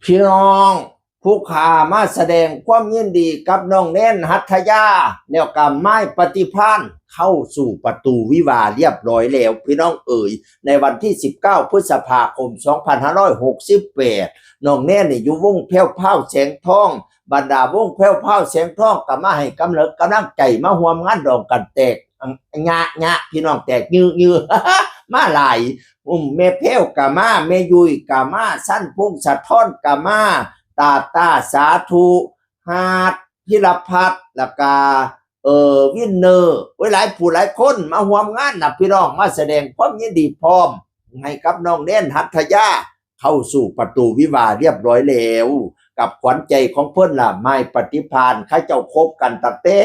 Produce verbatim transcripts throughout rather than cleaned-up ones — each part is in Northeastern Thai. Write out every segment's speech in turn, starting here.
พี่น้อง ผู้ข้ามาแสดงความยินดีกับน้องแนน หัตถยา แล้วก็ไม้ปฏิภาณเข้าสู่ประตูวิวาห์เรียบร้อยแล้ว พี่น้องเอ๋ย ในวันที่ สิบเก้า พฤษภาคม สองพันห้าร้อยหกสิบแปด น้องแนนนี่อยู่วงแพรวพราวแสงทอง บรรดาวงแพรวพราวแสงทองก็มาให้กำเนิดกำลังใจ มาร่วมงานดองกันแตก งะงะ พี่น้อง แตกยื้อยื้อ มาหลาย อุ้มแม่แพรวก็มา แม่ยุ้ยก็มา สั้นพงศธรก็มา ตาตาสาธุ ฮาดพิรพัฒน์ แล้วก็ เออ วินเนอร์ โอ้ย หลายผู้หลายคนมาร่วมงานนะพี่น้อง มาแสดงความยินดีพร้อม ให้กับน้องแนน หัตถยา เข้าสู่ประตูวิวาห์เรียบร้อยแล้ว กับขวัญใจของเพิ่นล่ะ ไม้ปฏิภาณ เขาเจ้าคบกันตั้งแต่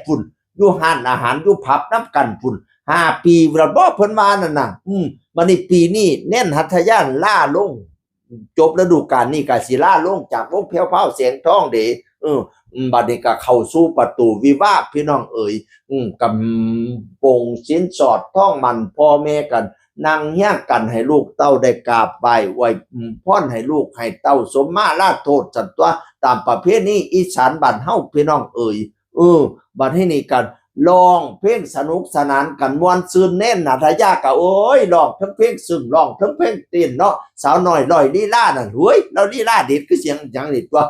พุ้น อยู่ร้านอาหาร อยู่ผับนำกันพุ้น ห้าปีแล้วบ่ เพิ่นว่านั่นน่ะ อืม บัดนี้ปีนี้แนน หัตถยา ลาลง จบฤดูกาลนี้ก็สิลาลงจากวงแพรวพราวแสงทองเด้ เออ อืม บัดนี้ก็เข้าสู่ประตูวิวาห์ พี่น้องเอ๋ย อืม กำปงสินสอดทองหมั้น พ่อแม่กัน นั่งเฮียงกัน ให้ลูกเต้าได้กราบไหว้อวยพรให้ลูกให้เต้าสมมาลาโทษ ซั่นตั๊ว ตามประเพณีอีสานบ้านเฮา พี่น้องเอ๋ย เออ บัดนี้นี่กัน ร้องเพลงสนุกสนานกันม่วนซื่น แนน หัตถยาก็ โอ้ย ร้องทั้งเพลงซึ้ง ร้องทั้งเพลงเต้นเนาะ สาวน้อยร้อยลีลานั่น เฮ้ย ลาวลีลาเด็ดคือเสียงหยังนี่ตั๊ว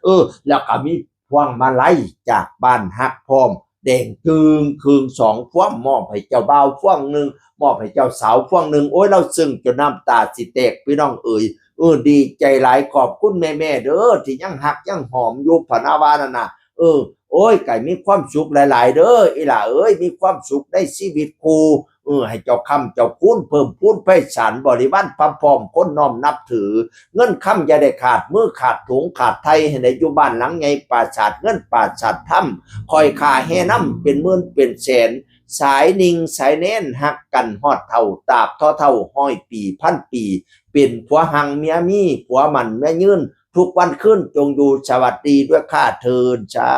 เออ แล้วก็มีพวงมาลัยจากบ้านฮักพร้อม แดงจึ่งครึ่งสองพวง มอบให้เจ้าบ่าวพวงหนึ่ง มอบให้เจ้าสาวพวงหนึ่ง โอ้ย ลาวซึ้งจนน้ำตาสิแตก พี่น้องเอ๋ย เออ ดีใจหลาย ขอบคุณแม่ๆ เด้อ ที่ยังฮักยังหอมอยู่ พะนะว่านั่นน่ะ เออ โอ้ย ก็ให้มีความสุขหลายๆ เด้อ อีหล่าเอ๋ย มีความสุขในชีวิตคู่ เออ ให้เจ้าค้ำเจ้าคูณเพิ่มพูนไพศาล บริวารพร้อมๆ คนน้อมนับถือ เงินคำอย่าได้ขาดมือขาดถุงขาดไถ่ ให้ได้อยู่บ้านหลังใหญ่ ปราสาทเงินปราสาทธรรม คอยข้าแห่นำเป็นหมื่นเป็นแสน สายนิ่งสายแนนฮักกันฮอดเฒ่า ตราบเท่าเฒ่า ร้อยปีพันปี เป็นผัวฮังเมียมี ผัวหมั้นเมียยืน ทุกวันคืนจงอยู่สวัสดีด้วยข้าเทิน สา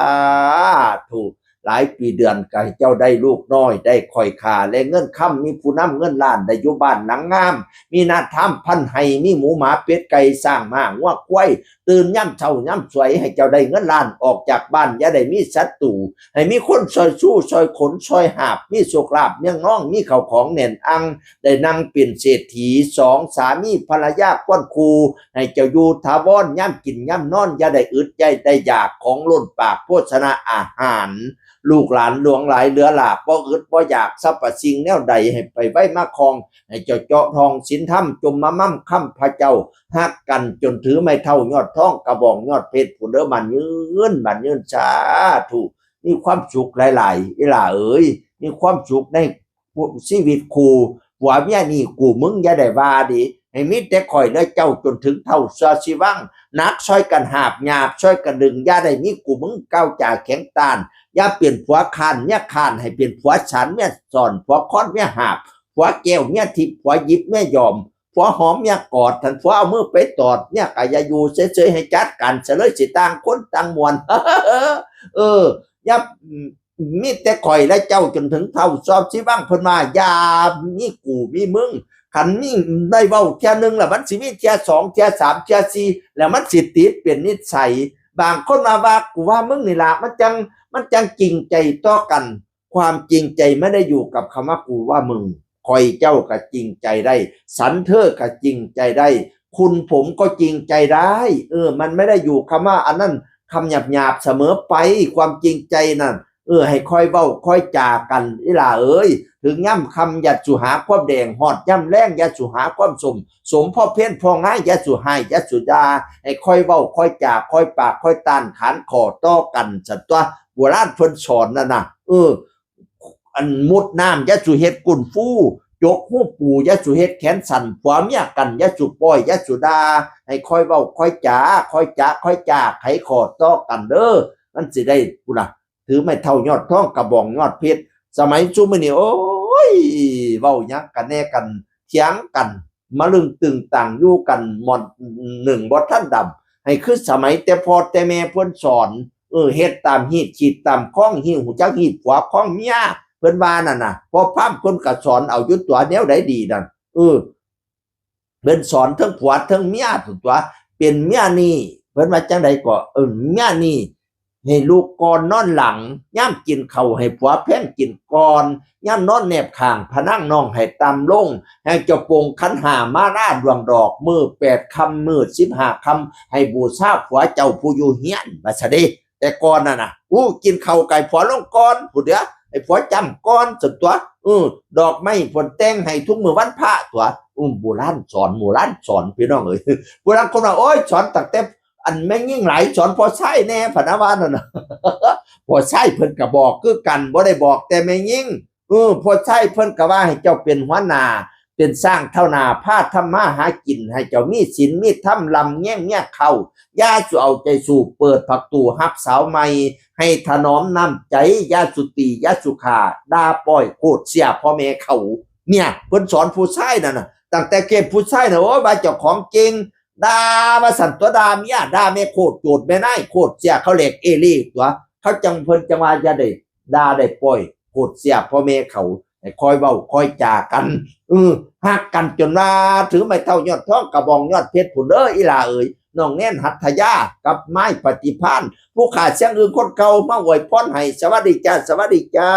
ธุ หลายปีเดือนก็ให้เจ้าได้ลูกน้อย ได้คอยข้าและเงินคำ มีผู้นำเงินล้าน ได้อยู่บ้านหลังงาม มีนาทามพันไฮ่ มีหมูหมาเป็ดไก่ ช้างม้างัวควาย ตื่นยามเช้ายามสวย ให้เจ้าได้เงินล้าน ออกจากบ้านอย่าได้มีศัตรู ให้มีคนซอยซูซอยขนซอยหาบ มีโชคลาภเมี่ยงนอง มีข้าวของแน่นอัง ได้นั่งเป็นเศรษฐี สองสามีภรรยาควรคู่ ให้เจ้าอยู่ถาวร ยามกินยามนอนอย่าได้อึดอย่าได้อยาก ของล้นปากโภชนาอาหาร ลูกหลานหลวงหลายเหลือหลาก บ่อึดบ่อยาก สรรพสิ่งแนวใดให้ไปไว้มาครอง ให้เจ้าเจาะทองศีลธรรม จมมาม่ำค้ำพระเจ้า ฮักกันจนถือไม้เท้ายอดทอง กระบองยอดเพชร ผู้เด้อ หมั้นยืน หมั้นยืน สาธุ มีความสุขหลายๆ อีหล่าเอ๋ย มีความสุขในชีวิตคู่ ผัวเมียนี่กูมึงอย่าได้ว่าเด้ ให้มีแต่ข้อยและเจ้าจนถึงเฒ่าสัวชีวัง หนักซอยกันหาบ หยาบซอยกันดึง อย่าได้มีกูมึงก้าวจ๋าแข็งต้าน อย่าเปลี่ยนผัวคานเมียคาน ให้เปลี่ยนผัวสานเมียสอน ผัวค้อนเมียหาบ ผัวแก้วเมียทิพย์ ผัวหยิบเมียยอม ผัวหอมเมียกอด ถ้าผัวเอามือไปตอด เมียก็อย่าอยู่เฉยๆ ให้จัดการซะเลย สิต่างคนต่างม่วน เออ อย่า มีแต่ข้อยและเจ้าจนถึงเฒ่าสัวชีวัง เพิ่นว่า อย่ามีกูมีมึง คันมีได้เว้าเทื่อหนึ่งแล้ว มันสิมีเทื่อสอง เทื่อสาม เทื่อสี่ แล้วมันสิติดเป็นนิสัย บางคนมาว่ากูว่ามึงนี่ล่ะ มันจั่ง มันจั่งจริงใจต่อกัน ความจริงใจไม่ได้อยู่กับคำว่ากูว่ามึง ข้อยเจ้าก็จริงใจได้ สันเธอก็จริงใจได้ คุณผมก็จริงใจได้ เออ มันไม่ได้อยู่คำว่าอันนั้น คำหยาบๆ เสมอไป ความจริงใจนั่น เออ ให้ค่อยเว้าค่อยจากัน อีหล่าเอ๋ย ถึงยามค่ำอย่าสู่หาความแดง ฮอดยามแลงอย่าสู่หาความส้ม สมพอเพลพองายอย่าสู่ฮ้ายอย่าสู่ด่า ให้ค่อยเว้าค่อยจา ค่อยปากค่อยต้าน ขานข้อต่อกัน ซั่นตั๊ว โบราณเพิ่นสอนนั่นน่ะ เออ อันมุดน้ำอย่าสู่เฮ็ดกุนฟู จกฮูปูอย่าสู่เฮ็ดแขนสั้น ผัวเมียกันอย่าสู่ป้อยอย่าสู่ด่า ให้ค่อยเว้าค่อยจา ค่อยจาค่อยจา ไขข้อต่อกันเด้อ มันสิได้ พุ้นน่ะ ถือไม้เท้ายอดทอง กระบองยอดเพชร สมัยซุมื้อนี้ โอ้ย เว้าหยังกันแน่กัน เถียงกัน มะลึงตึงตังอยู่กัน หม่อนหนึ่งบ่ทันดำ ให้คือสมัยแต่พ่อแต่แม่เพิ่นสอน เออ เฮ็ดตามฮีต ขีดตามคอง ฮู้จักฮีตผัวคองเมีย เพิ่นว่านั่นน่ะ พ่อพราหมณ์เพิ่นก็สอนเอาอยู่ตั๊ว แนวใดดีนั่น เออ เพิ่นสอนเทิงผัวเทิงเมียพุ้นตั๊ว เป็นเมียนี่ เพิ่นว่าจั่งใด๋ก็ เออ เมียนี่ ให้ลูกก่อนนอนหลัง ยามกินข้าวให้ผัวแพงกินก่อน ยามนอนแนบข้างพะนังน้องให้ต่ำลง ให้เจ้าปงขันห้ามาลาดวงดอก มื้อแปดค่ำ มื้อสิบห้าค่ำ ให้บูชาผัวเจ้าผู้อยู่เฮือน ว่าซะเด้ แต่ก่อนน่ะนะ อู้ กินข้าวไก่ผัวลงก่อน ผู้เดียว ให้ผัวจ้ำก่อน ซั่นตั๊ว อือ ดอกไม้เพิ่นแต่งให้ทุกมื้อวันพระตั๊ว อืม โบราณสอน โบราณสอน พี่น้องเอ้ย ผู้ลางคนว่า โอ๊ย สอนตั้งแต่ อันแม่ญิงหลาย สอนพ่อชายแหน่ พะนะว่านั่นน่ะ พ่อชายเพิ่นก็บอกคือกัน บ่ได้บอกแต่แม่ญิง เออ พ่อชายเพิ่นก็ว่าให้เจ้าเป็นหัวหน้า เป็นช้างเท้าหน้า พาทำมาหากิน ให้เจ้ามีศีลมีธรรม ร่ำแยงเมียเข้า อย่าสู่เอาใจสู่ เปิดประตูรับสาวใหม่ ให้ถนอมน้ำใจ อย่าสู่ตี อย่าสู่ฆ่า ด่าป้อยโคตรเสียพ่อแม่เขา เนี่ย เพิ่นสอนผู้ชายนั่นน่ะ ตั้งแต่เก็บผู้ชายน่ะ โอ้ย ว่าเจ้าของเก่ง ด่าว่าซั่นตั๊ว ด่าเมีย ด่าแม่โคตรโจร แม่นายโคตรเสีย เขาแหลกเอเล่ตั๊ว เขาจั่ง เพิ่นจั่งว่าอย่าได้ด่าได้ป้อยโคตรเสียพ่อแม่เขา ให้คอยเว้าคอยจากัน อือ ฮักกันจนว่าถือไม้เท้ายอดทอง กระบองยอดเพชรพู้นเด้อ อีหล่าเอ๋ย น้องแนน หัตถยา กับไม้ปฏิภาณ ผู้ขาเสียงอื่นคนเก่า มาอวยพรให้ สวัสดีจ้า สวัสดีจ้า